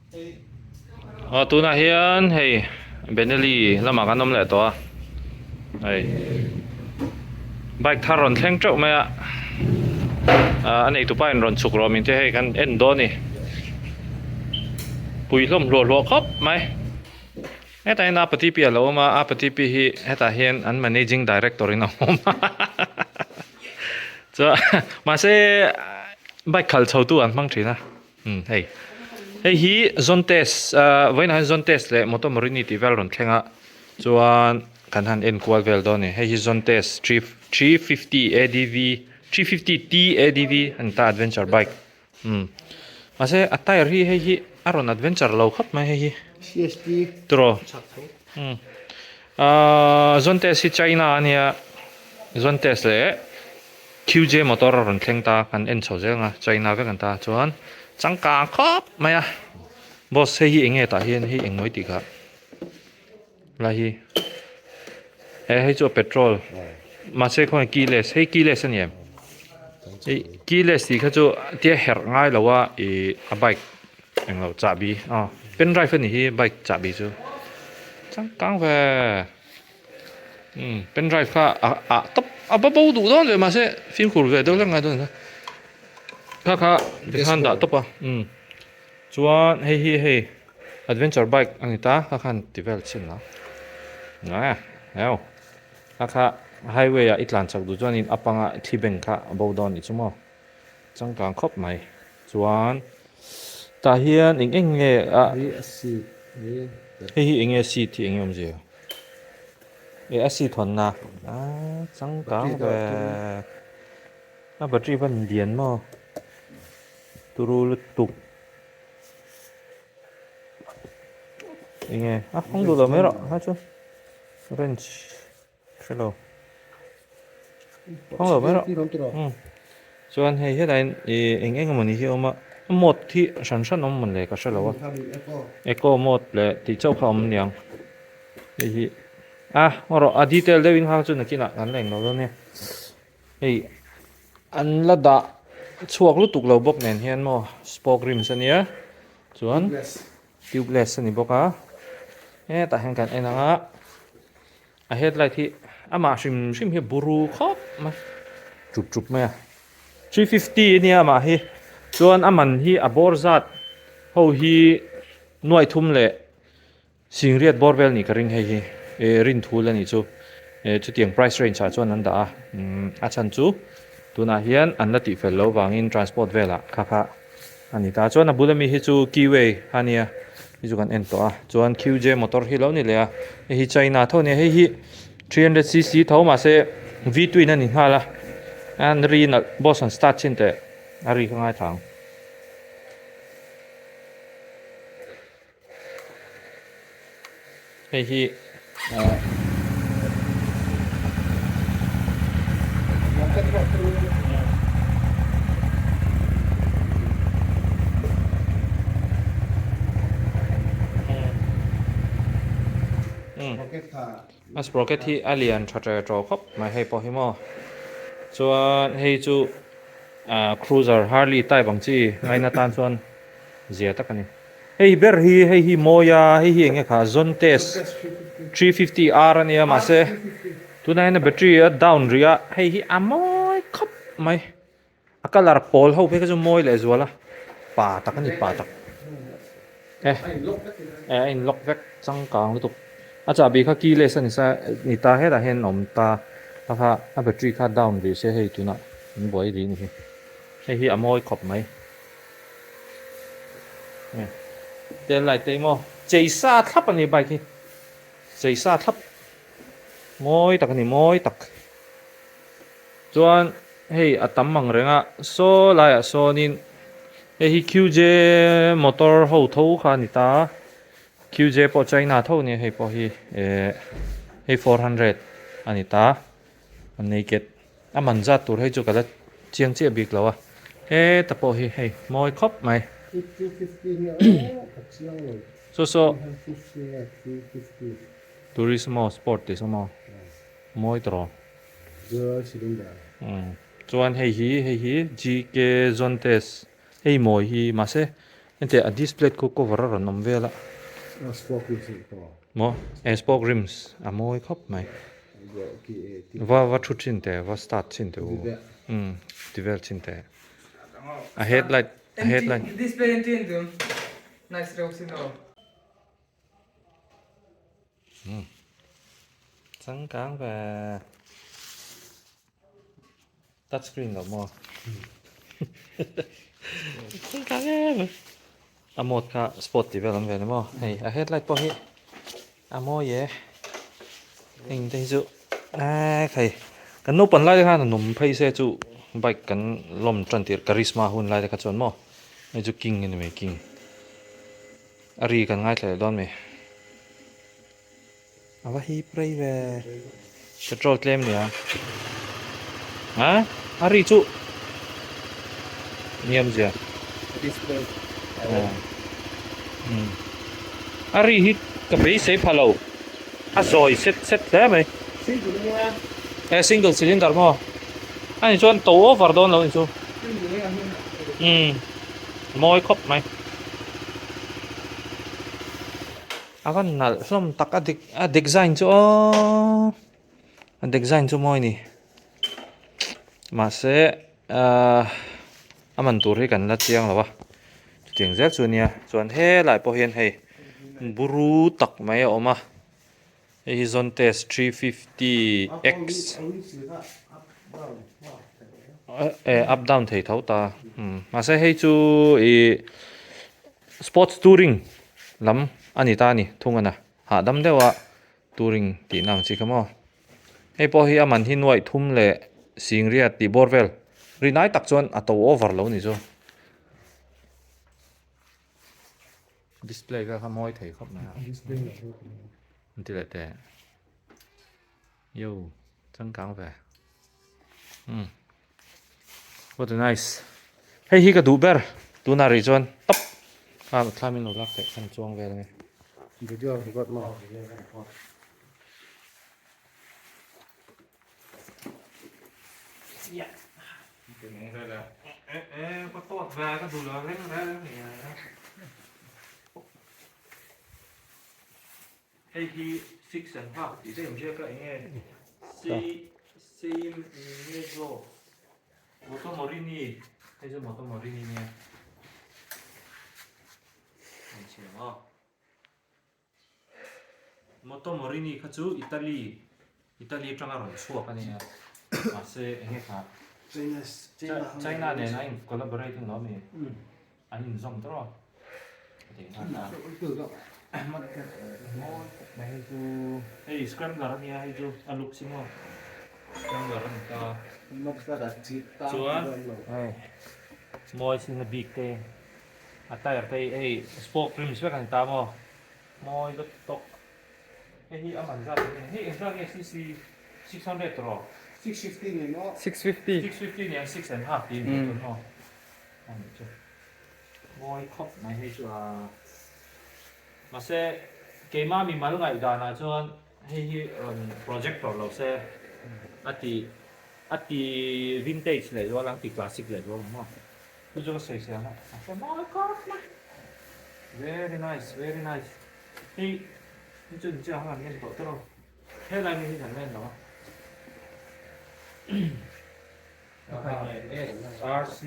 Aw tunah hian hei Benelli lamah kan awm leh tawh a hei bike thar rawn thleng teuh mai a ah a neitupa in rawn chhuk rawh min tia hei kan en dawn a ni pui hlawm hluah hluah khawp mai hetah hian a pati pi a lo awm a a pati pi hi hetah hian an managing director in a awm a chuan mahse bike khalh chho tu an hmang thin a. Umm hei hei hi Zontes ah vawiinah hian Zontes leh Moto Morini tih vel rawn thleng a chuan kan han en kual vel dawn a ni hei hi Zontes three three fifty A D V three fifty T A D V a ni ta adventure bike umm mahse a tyre hi hei hi a rawn adventure lo khawp mai hei hi tiraw umm ahh Zontes hi China a nia Zontes leh. QJ motor a rawn thleng ta kan en chho zel ang a China vek an ta chuan changkang khawp mai a boss hei hi eng nge tah hian hei eng mawi tih kha lai hi e hei chu a petrol mahse khawnge keyless hei keyless a ni em hei keyless tih kha chu tia herh ngai lo a ih a bike englo chahbi aw pen drive a nih hi bike chahbi chu changkang ve. Umm pen drive kha a ah tawp a ba bo duh dawn ve mahse fimkhur ve deuh hlek ngai dawn a kha kha tikhan dah tawp a umm chuan hei hi hei adventure bike a ni ta kha khan ti vel chhin a ngai a kha kha highway ah i tlan chak duh chuanin a panga thli beng kha a bo dawn a nih chu maw changkang khawp mai chuan tah hian eng eng nge a hei hi eng nge seat hi eng nge awmzia. E a seat hawnna a changkang ve a battery van lian maw turu lutuk eng nge a hawng duh lo mai rawh ha chu wrench hrelo hawng lo mai rawh umm chuan hei helai hian ih eng eng emawni hi a awm a mode hi hran hran a awm mawn le ka hrelo a eco mode leh tih chauh kha a awm aniang. Hei hi a ngaw rawh a detail deuhin kha chu nakinah kan la englo dawn nia hei an la dah chhuak lutuk lo bawk nen hian maw spoke rims ania chuan tubeless a ni bawk a hetah hian kan en ang a a headlight hi amah hrim hrim hi a buru khawp mai chup chup mai a 350 ania amah hi chuan a man hi a bawr zat ho hi nuaih thum leh Singriat bawr vel nih ka ring hei hi eh rin thul a nih chu eh chutiang price range ah chuan an dah a umm a chhan chu tunah hian an la tih fel loh vangin transport velah kha kha a ni ta chuan a bula mi hi chu keyway a nia hei chu kan en tawh a chuan Q J motor hi lo ni leh a hei hi China tho a nia hei hi 300 cc tho mahse V twin a ni nghal a an ri nalh boss an start chin teh a ri kha ngaithla ang. Hei hi ahh a sprocket hi a lian tha tre tawh khawp mai hei pawh hi maw chuan hei chu ahh cruiser harley type ang chi ngaina tan chuan zia tak a ni. Hei ber hi hei hi mawi a hei hi enge kha Zontes 350 R ania mahse tunah hian a battery a down rih a hei hi a mawi khawp mai a colour pawl ho phei kha chu mawi leh zual a pa tak a ni pa tak e e a in lock vek changkang lutuk a chahbi kha keyless a ni sa ni ta hetah hian a awm ta kha kha a battery kha down rih se hei tunah an buai rih a ni hi hei hi a mawi khawp mai. Tail light te hi maw chei sa thlap a ni bike hi chei sa thlap mawi tak a ni mawi tak chuan hei a tam ang reng a saw laiah sawnin hei hi Q J motor ho tho kha a ni ta a Q J pawh China tho a ni hei pawh hi eh hei 400 a ni ta a naked. A man zat tur hei chu ka la chiang chiah bik lo a, heta pawh hi hei mawi khawp mai. Saw saw Turismo sport tih saw maw mawi tawh rawh. Chuan hei hi hei hi GK Zontes hei mawi hi mahse. Hetiang a display khu cover a rawn awm vel a. Maw e spoke rims a mawi khawp mai. Va va thu thin teh va start thin teh u umm ti vel thin teh a headlight a headlight. Display en thin tum nice reuh sin aw. Umm changkang ve. Touch screen lo maw? Changkang em em. A mode kha sport tih vel awm ve ni maw? Hei a headlight pawh hi a mawi e. Heng te hi chu eh hei kan naupang lai te khan a num phei se chu bike kan lawm tan tir karizma hun lai te kha chuan maw hei chu king a ni mai king. A ri kan ngaithla leh dawn mai. A va hip rei ve. Petrol tlem nia. Ha? A ri chu niam zia. Display. Um. A ri hi ka beisei pha lo. A zawi set set hle mai. Single nia. Eh single cylinder maw? Ani chuan to over dawn lo ni chu. Um. Mawi khawp mai. A va nalh hlawm tak a dik a design chu aww a design chu mawi ni mahse ahh a man tur hi kan la chiang lo a chutiang zel chu ania chuan helai pawh hian hei buru tak mai a awm a hei hi Zontes 350 X eh up down thei tho ta mahse hei chu ih. Sports touring lam a ni ta a ni thung a na hahdam deuh a touring tih na ang chi kha maw hei pawh hi a man hi nuaih thum leh singriat tih bawr vel ri nai tak chuan a to over lo ni chu display vel kha mawi thei khawp mai a an ti leh teh yo changkang ve umm. What a nice. Hei hi ka duh ber. Tuna rih chuan top. Kha thla min lo lak theih khan chuang vel ange. Video record maw? Yeah. Eh, có tốt về cái đủ lớn lên Hei hi six and half tih daih awm ziak a enge C C mezzo Moto Morini hei chu Moto Morini nia an chhiam a Moto Morini kha chu Italy Italy atanga rawn chhuak a nia mahse enge kha China nen a in collaborate a ni lo mi An inzawm tawh a, hei chu hei scrambler a nia hei chu a look si maw scrambler a ni ta chuan hei mawi sin a bik te a tire te hei spoke rims vek a ni ta maw mawi vek tawh hei hi a man zat eng nge hei engzat nge cc 600 tawh 650 ni maw 650 650 nia six and half tih a ni tawh maw. A nih chu. Mawi khawp mai hei chu a. Mahse keimah mimal ngaihdanah chuan hei hi rawn projector lo se a ti a ti vintage leh zual ang ti classic leh zual ang maw. Chu chu ka sawi siam a. Mahse mawi khawp mai. Very nice very nice. Hei hi chu inchiang khan an en tawh tawh lo. Helai mi hi kan la en lo a. RC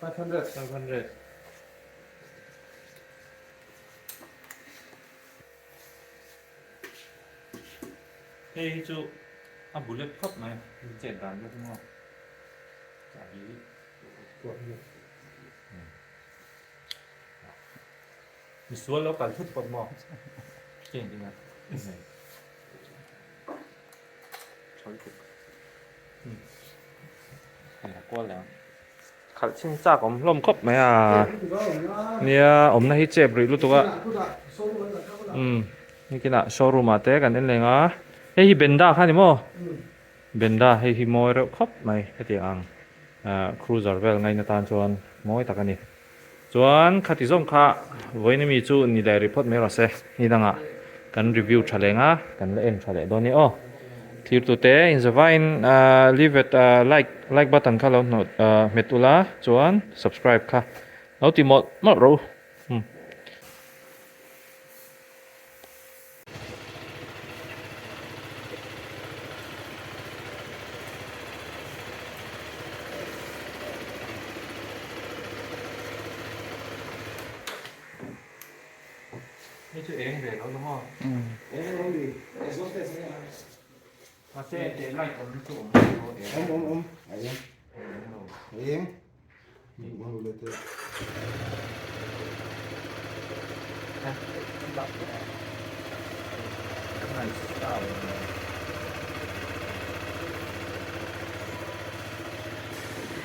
500 500 Hei hi chu a bullet khawp mai in chet dan chu maw chahbi misual lo kal thut pawh maw chen ding a Khalh chhin chak awm hlawm khawp mai a, nia awmna hi chep rih lutuk a, umm nikinah showroom ah te kan en leng a, hei hi benda kha ni maw, benda hei hi mawi reuh khawp mai hetiang ang ah cruiser vel ngaina tan chuan mawi tak a ni, chuan khati zawng kha vawiin ami chu ni leh rih phawt mai rawh se ni dangah kan review tha leng a kan la en tha leh dawn nia aw. Thirtute inzavain leave it like like button kha lo hnawt hmet ula chuan subscribe kha lo ti mawlh mawlh rawh u. Hei chu eng ve lo la maw? Eng lo ni. Exhaust test ania. Mahse teh light awm chu awm lo eng. Awm awm awm. A eng. Eng.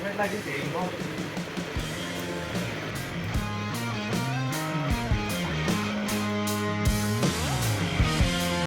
Red light hi eng maw?